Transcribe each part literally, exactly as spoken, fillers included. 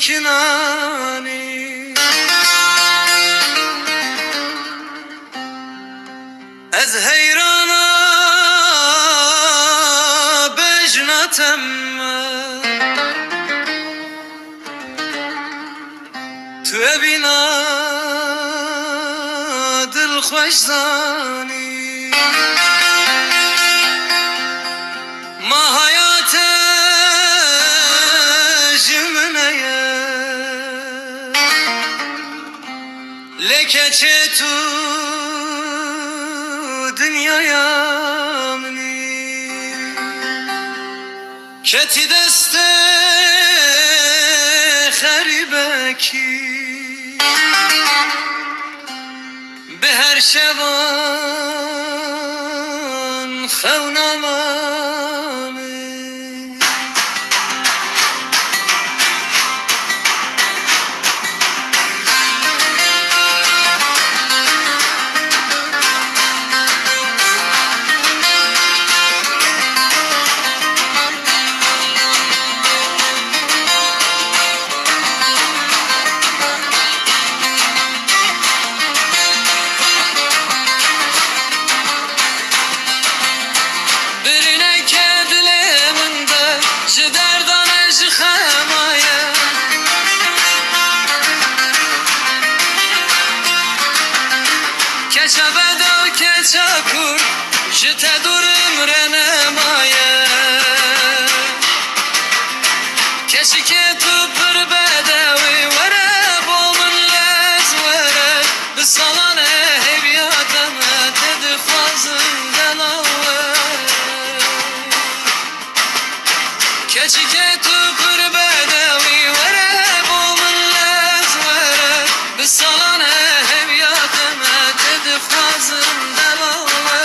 cinanî. Ez heyrana bejna te me. Tu evîna dilxweş zanî. Ma haya te ji min heye. Lê keçê tu dinyaya min î. Ketî destê xerîbekî. Bi her şevan xew namame. Birîneke dilê min de ji derdan e, ji xema ye. Keça bedew, keça kur, ji te dûr im re nemaye. Keçikê tu pir bedewî, were bo min lez were. Bi salan e hêviya te me, te dixwazim delal we. Keçikê tu pir bedewî, were bo min lez were. Bi salan e hêviya te me, te dixwazim delal we.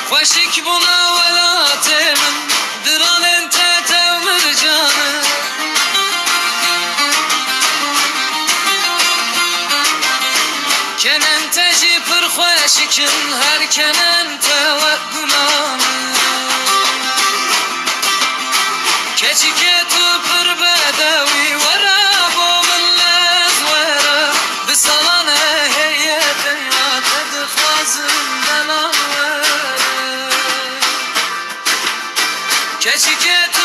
Xweşik bûna welatê min, diranên tete û mircan e. Kenên te jî pir xweşik in, her kenên te wek gulan e. Keçikê tu pir bedewî, were bo min lez were. Bi salan e heye te ya, te dixwazim delal were. Keçikê tu